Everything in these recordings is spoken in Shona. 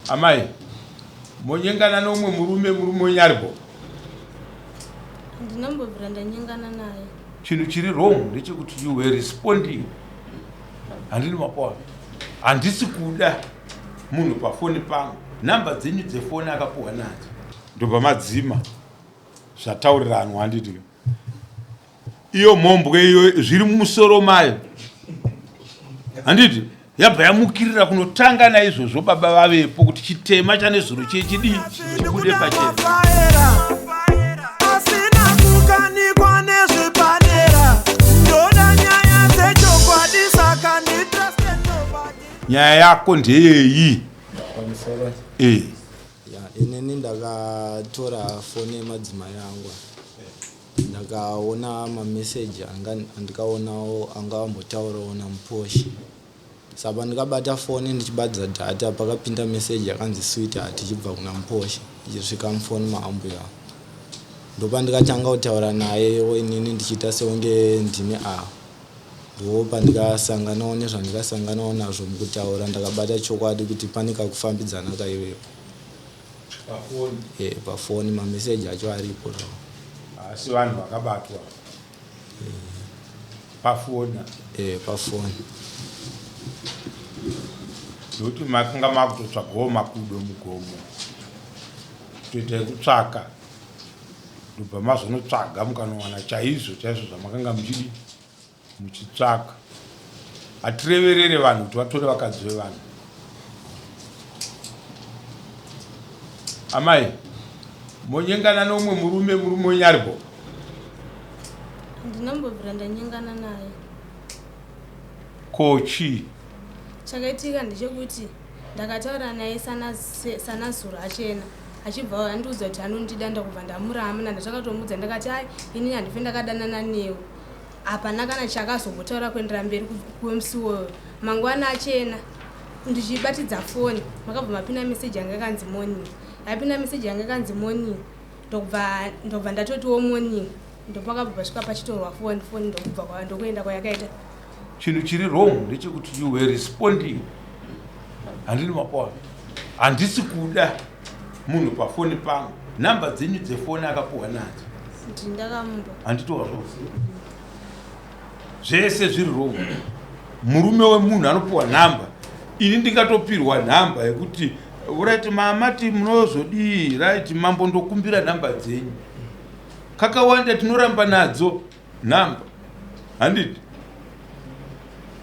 Amai, monyengana noumwe murume, murume wenyu aripo? Handinombobvira ndanyengana naye. Chinhu chiri wrong ndechekuti you were responding. Handini mapoa. Handisi kuda munhu pafoni pangu. Nhamba dzenyu dzefoni akapuhwa nadzo. Ndobva madzima zvatauriranwa handiti. Iyo mhombwe iyo zviri mumusoro mayo. Handiti? Yabva yamukirira kunotanga naizvozvo baba vavepo kuti chitema chanezuro chiye chidii chibude pachena. Nyaya yako ndeyeyi? Eh. Inini ndakatora foni yemadzimai angu ndakaona mameseji andikaonawo anga ambotaurawo namuposhi saka pandikabata foni ndichibatidza data pakapinda meseji yakanzi sweetheart ichibva kuna muposhi ichisvika mufoni maambuya ndopandikatanga kutaura naye inini ndichiita seunge ndini a ndo pandikasanganawo nezvandikasanganawo nazvo mukutaura ndakabata chokwadi kuti pane kakufambidzana kaivepo pafoni eh, pafoni mameseji acho aripo zvawo asi vanhu vakabatwa pafoni eh, pafoni nokuti makanga makutotsvagawo makudo mugomo kutoita yekutsvaka ndobva mazonotsvaga mukanowana chaizvo chaizvo zvamakanga muchidi muchitsvaka hatireverere vanhu kuti vatore vakadzi vevanhu amai monyengana noumwe murume murume wenyu aripo Handinombobvira ndanyengana naye. Ko chii? Chakaitika ndechekuti ndakataura naye sanazuro achena achibva andiudza kuti anondida ndakubva ndamuramba ndakatomuudza ndakati ai inini handife ndakadanana newe hapana kana chakazombotaura kuendera mberi kwemusi iwoyo mangwana achena ndichibatidza foni makabva mapinda meseji yanga yakanzi morning yapinda meseji yanga yakanzi morning ndokubva ndobva ndatotiwo morning ndopakabva pasvika pachitorwa foni foni ndokubva ndokuenda kwayakaita chinhu chiri wrong ndechekuti you were responding handini mapoa handisi kuda munhu pafoni pangu nhamba dzenyu dzefoni akapuhwa nadzo ndakamupa handitowazvo zvese zviri wrong murume wemunhu anopiwa nhamba ini ndingatopirwa nhamba yekuti right mamati munozodii right mambo ndokumbira nhamba dzenyu kakawanda tinoramba nadzo nhamba handiti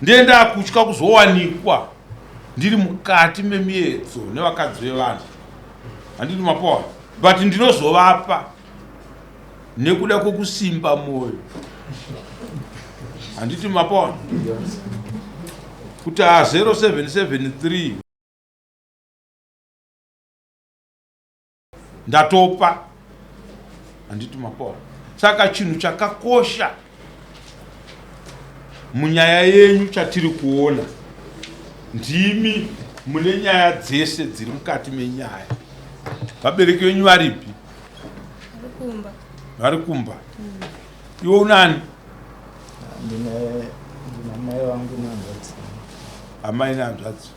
ndiye ndakutya kuzowanikwa ndiri mukati memiedzo nevakadzi vevanhu handiti mapoa but ndinozovapa nekuda kwekusimba mwoyo handiti mapoa kuti a 0773 ndatopa handiti mapoa saka chinhu chakakosha munyaya yenyu chatiri kuona ndimi mune nyaya dzese dziri mukati menyaya vabereki venyu varipi vari kumba mm. Iwe unani? Ndine ndina mai vangu nehanzvadzi. Amai nehanzvadzi.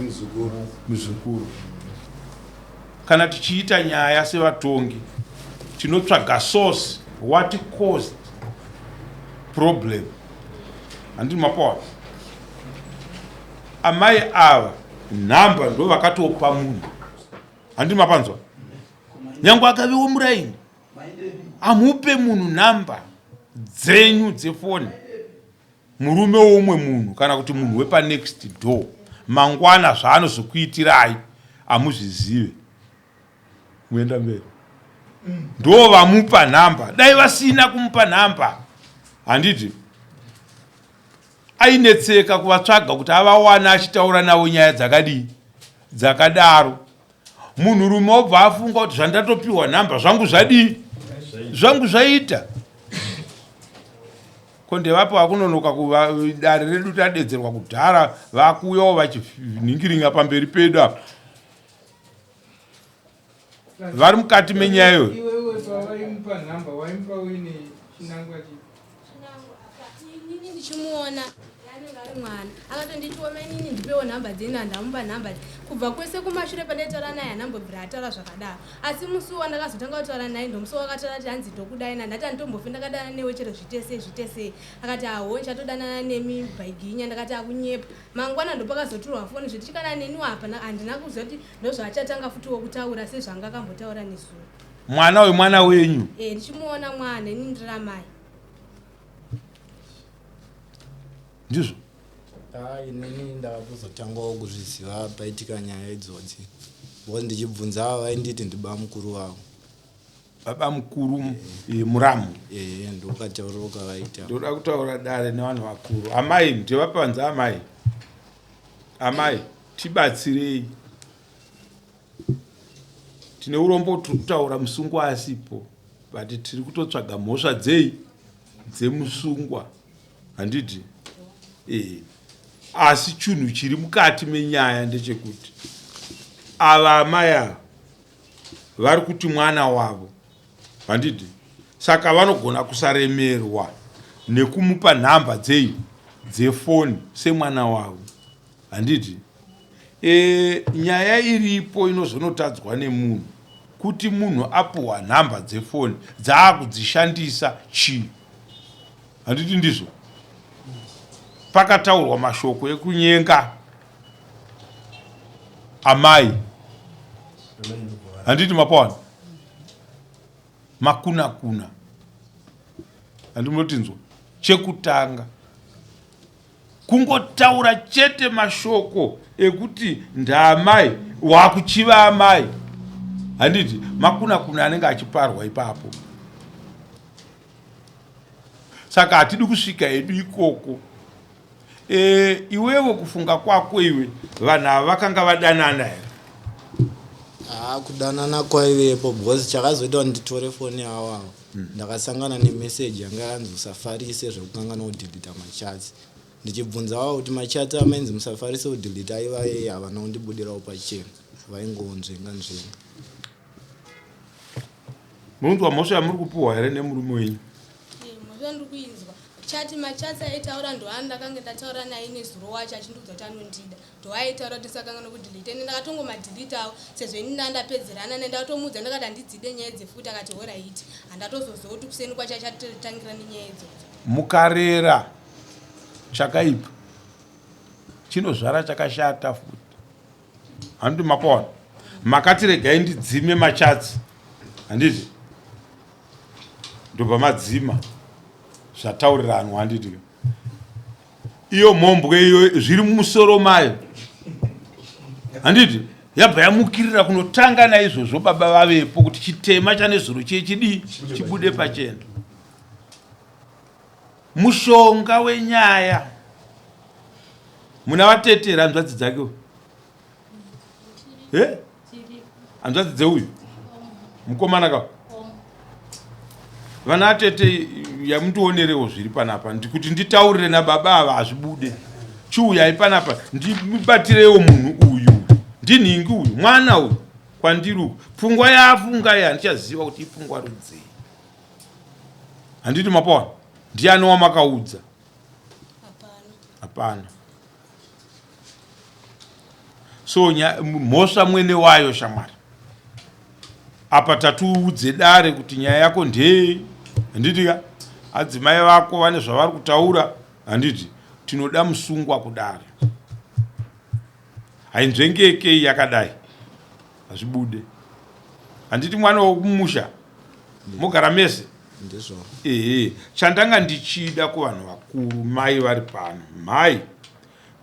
Muzukuru. Muzukuru. Kana tichiita nyaya sevatongi tinotsvaga source what caused problem. Handiti mapoa? Amai ava nhamba ndo vakatopa munhu. Handiti mapanzwa? Nyangwe akave wemuraini amupe munhu nhamba dzenyu dzefoni murume woumwe munhu kana kuti munhu wepanext door mangwana zvaanozokuitirai amuzvizive muenda mberi ndo vamupa nhamba dai vasina kumupa nhamba handiti Ainetseka kuvatsvaga kuti avawane achitaura navo nyaya dzakadii dzakadaro. Munhurume obva afunga kuti zvandatopiwa nhamba zvangu zvadii zvangu zvaita. Ko ndevapi vakunonoka kuva dare redu tadedzerwa kudhara vakuuyawo vachinhingiringa pamberi pedu apa. Vari mukati menyaya iyoyo. Iwewe pawaimupa nhamba waimupa uine chinangwa chipi? Inini ndichimuona anenge Ari mwana akatonditiwo mainini ndipewo nhamba dzenyu handamupa nhamba kubva kwese kumashure pandaitaura naye handambobvira ataura zvakadaro asi musi wandakazotanga kutaura naye ndomusi wakataura kuti hanzi ndokudai na ndati handitombofi ndakadana newe chero zviite sei zviite sei akati aho ndichatodanana nemi bhaiginya ndakati akunyepa mangwana ndopakazotorwa foni zvekuti kana neniwo hapana handina kuziva kuti ndozvaachatanga futiwo kutaura sezvanga akambotaura nezuro mwana uyu mwana wenyu e ndichimuona mwana ini ndiri amai ndizvo Ah, inini ndakatozotangawo kuzviziva paitika nyaya idzodzi because ndichibvunza ava vainditi ndibamukuru vavo baba mukuru eh, muramu ehe ndokatauriro kavaita ndoda kutaura dare nevanhu vakuru amai ndivapanza amai amai tibatsirei tine urombo tiri kutaura musungwa asipo but tiri kutotsvaga mhosva dzei dzemusungwa handiti ee asi chinhu chiri mukati menyaya ndechekuti ava amai ava vari kuti mwana wavo handiti saka vanogona kusaremerwa nekumupa nhamba dzei dzefoni semwana wavo handiti e, nyaya iripo inozonotadzwa nemunhu kuti munhu apuhwa nhamba dzefoni dzaakudzishandisa chii handiti ndizvo pakataurwa mashoko ekunyenga amai handiti mapawana makuna kuna handimotinzwa chekutanga kungotaura chete mashoko ekuti ndaamai wakuchiva amai handiti makuna kuna anenge achiparwa ipapo saka hatidi kusvika hedu ikoko e, iwewe kufunga kwako iwe vanhu ava vakanga vadanana here haa kudanana kwaivepo because chakazoita kuti nditore foni yavo avo hmm. ndakasangana nemeseji yanga yakanzi usafarise zvekukangana kudhilita machats ndichibvunza vavo kuti machats amainzi musafarise kudhilita aiva ei havana kundibudirawo pachena vaingonzvenga nzvenga Munonzwa mhosva yamuri kupuhwa here nemurume wenyu? Eh, mhosva ndiri kuinzwa. Chati machats aitaura ndoandakange ndataura naye nezuro wacho achindiudza kuti anondida. Ndoaitaura kuti ndisakanga nokudelete. Ende ndakatongomadeletawo sezvo ini ndandapedzerana naye ndakatomuudza ndakati handidzide nyaya dzefuti akati horaiti. Handatozoziva kuti kuseni kwacho achatitangira nenyaya idzodzo. Mukarera chakaipa chinozvara chakashata futi. Handiti makaona makati regai ndidzime machats handiti ndobva madzima zvatauriranwa handiti iyo mhombwe iyo zviri mumusoro mayo handiti yabva yamukirira kunotanga naizvozvo baba vavepo kuti chitema chanezuro chiye chidii chibude pachena Mushonga wenyaya. Muna vatete here hanzvadzi dzake uyu? Eh? Hanzvadzi dzeuyu? Mukomana ka? Vana atete yamundionerewo zviri panapa kuti nditaurire nababa ava hazvibude. Chiuyai panapa ndibatirewo munhu uyu. Ndinhingi uyu, mwana uyu kwandiri uku. Pfungwa yaafunga iyi handichaziva kuti ipfungwa rudzii. Handiti mapaona? Ndiani wamakaudza? Hapana. So mhosva mwene wayo shamwari. Apa tatiudze dare kuti nyaya yako ndei. Handiti ka? Adzimai vako vane zvavari kutaura. Handiti tinoda musungwa kudare. Hainzvengekei yakadai. Hazvibude. Handiti mwana wokumusha mogara mese ndizvo ehe chandanga ndichida kuvanhu vakuru mai vari pano mhai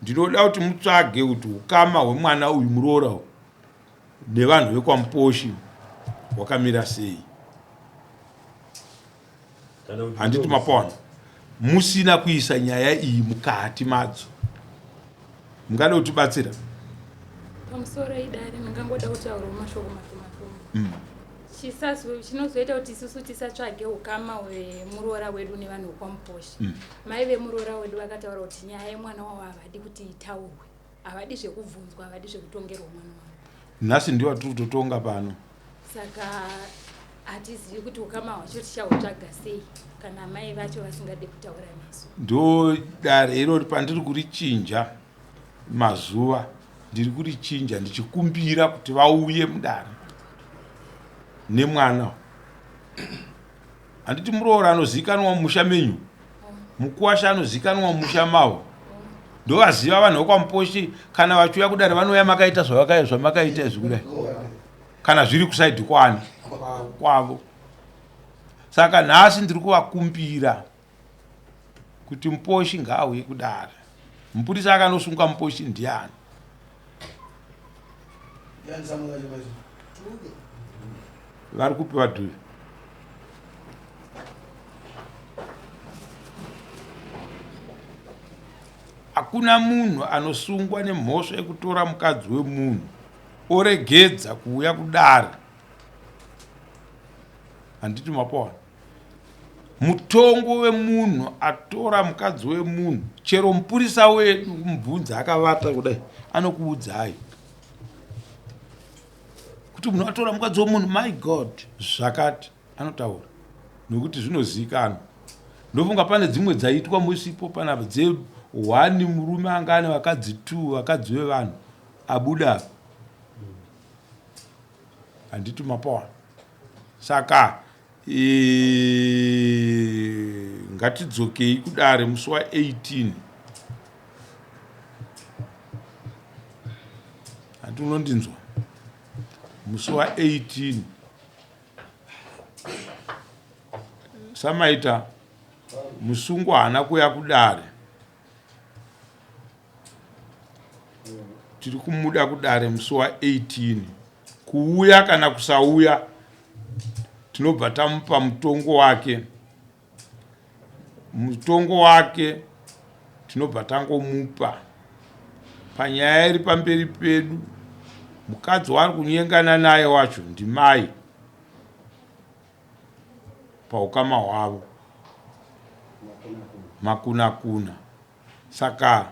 ndinoda kuti mutsvage kuti ukama hwemwana uyu muroora uyu nevanhu vekwamuposhi hwakamira sei handiti mapaona musina kuisa nyaya iyi mukati madzo mungada kutibatsira pamusoro idare ndingangoda kutaurawo mashoko mashoma mm. Chinozoita kuti isusu tisatsvage ukama hwemuroora wedu nevanhu vekwamuposhi mm. Mai vemuroora wedu vakataura kuti nyaya yemwana wavo havadi kuti itaurwe, havadi zvekubvunzwa, havadi zvekutongerwa mwana wavo. Nhasi ndiwo atiri kutotonga pano. Saka Hatizivi kuti ukama hwacho tichahutsvaga sei kana mai vacho vasingade kutaura nesu. Ndo dare irori pandiri kurichinja mazuva, ndiri kurichinja ndichikumbira kuti vauye mudare nemwana. Handiti muroora anozivikanwa mumusha menyu, mukuwasha anozivikanwa mumusha mavo, ndovaziva vanhu vekwaMuposhi. Kana vachiuya kudare vanouya makaita zvamakaita izvi kudai, kana zviri kusaidhi kwani kwavo. Saka nhasi ndiri kuvakumbira kuti Muposhi ngaauye kudare. Mupurisa akanosunga Muposhi ndiani? Vari kupi vadhuvi? Hakuna munhu anosungwa nemhosva yekutora mukadzi wemunhu oregedza kuuya kudare. Handiti mapaona? Mutongo wemunhu atora mukadzi wemunhu, chero mupurisa wedu kumubvunza akavata kudai, anokuudzai kuti munhu atora mukadzi wemunhu, my God, zvakati anotaura nokuti zvinozivikanwa. Ndofunga pane dzimwe dzaitwa musipo panapa dze one murume anga ane vakadzi two, vakadzi vevanhu abuda apa. Handiti mapawana? Saka ngatidzokei kudare musi wa18. Handi unondinzwa? Musi wa18 samaita musungwa haana kuya kudare, tiri kumuda kudare musi wa18. Kuuya kana kusauya, tinobva tamupa mutongo wake. Mutongo wake tinobva tangomupa panyaya iri pamberi pedu. Mukadzi waari kunyengana naye wacho ndimai paukama hwavo, makunakuna. Saka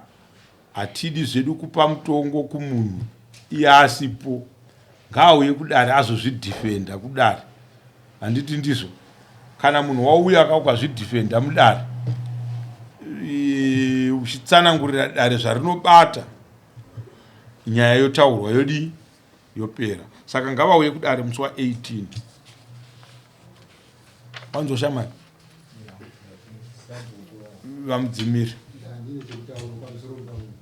hatidi zvedu kupa mutongo kumunhu iye asipo. Ngaauye kudare azozvidhifenda kudare. Handiti ndizvo? Kana munhu wauya ka ukazvidhifenda mudare, uchitsanangurira dare zvarinobata, nyaya yotaurwa, yodii, yopera. Saka ngavauye kudare musi wa18. Wanzwa shamari vamudzimiri?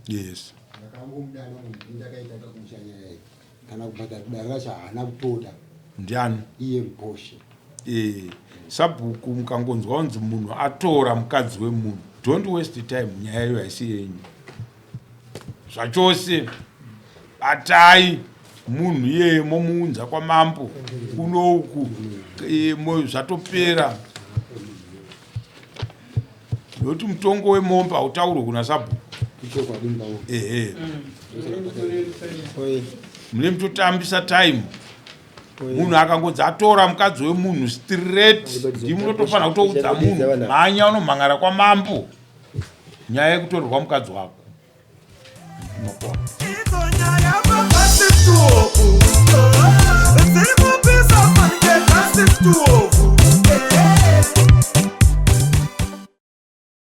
Yes. Ndakangomudana munhu ndakaita kakumusha nyaya iyi, kana kubhadhara kudare racho haana kutoda. Ndiani? Iye Muposhe. Sabhuku, mukangonzwa kunzi munhu atora mukadzi wemunhu, don't waste time. Nyaya iyo haisi yenyu zvachose. Batai munhu iyeye momuunza kwamambo kunouku, zvatopera, nokuti mutongo wemombe hautaurwe kuna sabhuku. Ehe, mune mutotambisa time. Munhu akangonzi atora mukadzi wemunhu, straight ndimunotofanira kutoudza munhu, mhanya unomhangara kwamambo nyaya yekutorerwa mukadzi wako. Makona.